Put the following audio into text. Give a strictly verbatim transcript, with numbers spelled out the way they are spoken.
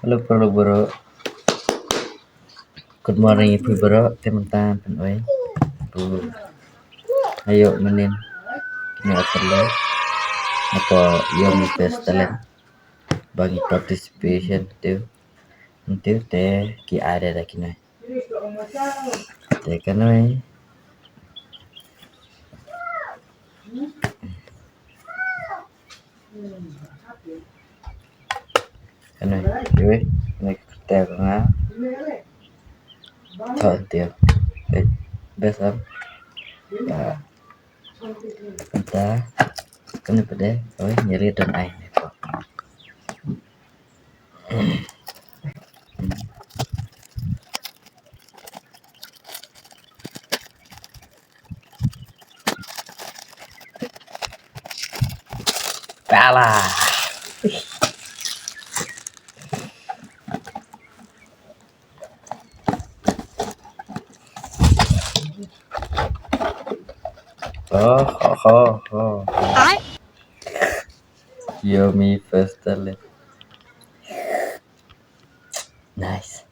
Hello, paralok baroh. Good morning ïa phi baroh. Te mynta pynoi pu ayo manin kine atlet napa ïong ïa pes talent ba ngi participation tu. Ntu te ki ada da kine. Te kanoi. Kanoi, yoi, kanoi ka kyrteng ka nga. Tho ntu. Eh, best am. Ya. Mynta kanoi pat de, oi, ngi ri don ai. Alah. Oh, ho, ho, ho. Yummy first talent. Nice.